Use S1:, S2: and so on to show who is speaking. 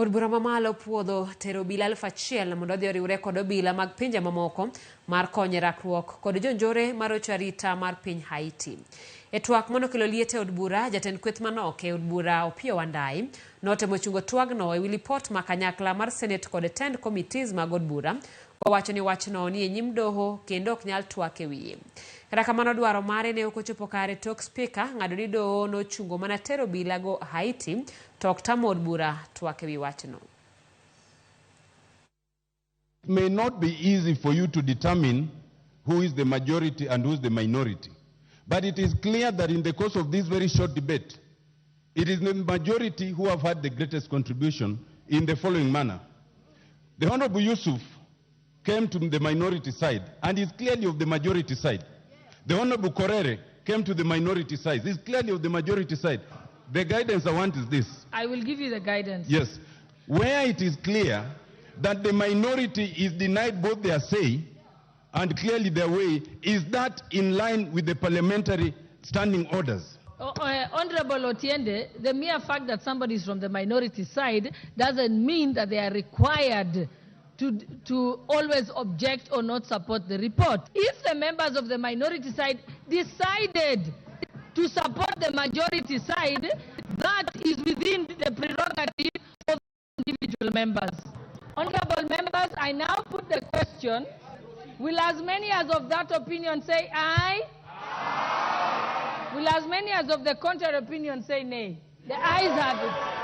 S1: Od bura mamalo puodho tero obila 1000 mondo odhi oriwre kod obila mag pinje mamoko mar konyo e rakruok kod jonjore marocho arita mar piny Haiti. E twak manokelo liet e od bura, jatend kweth manok e od bura Opiyo Wandayi notemo chungo twagno e wi lipot ma kanyakla mar Senate kod tend committees mag od bura kowacho ni wachno ni e nyim doho kendo ok nyal twak e wiye. Kata kamano dwaro mare ne ok ochopo kare tok spika ng'ado ni doho nochungo mana tero obila go Haiti to ok tamo od bura twak e wi wachno.
S2: It may not be easy for you to determine who is the majority and who is the minority. But it is clear that in the course of this very short debate, it is the majority who have had the greatest contribution in the following manner. The Honorable Yusuf came to the minority side and is clearly of the majority side. The Honorable Korere came to the minority side. He's clearly of the majority side. The guidance I want is this.
S3: I will give you the guidance.
S2: Yes. Where it is clear that the minority is denied both their say and clearly their way, is that in line with the parliamentary standing orders?
S3: Honorable Otiende, the mere fact that somebody is from the minority side doesn't mean that they are required to always object or not support the report. If the members of the minority side decided to support the majority side, that is within the prerogative of individual members. Honorable members, I now put the question, will as many as of that opinion say aye? Will as many as of the contrary opinion say nay? The ayes have it.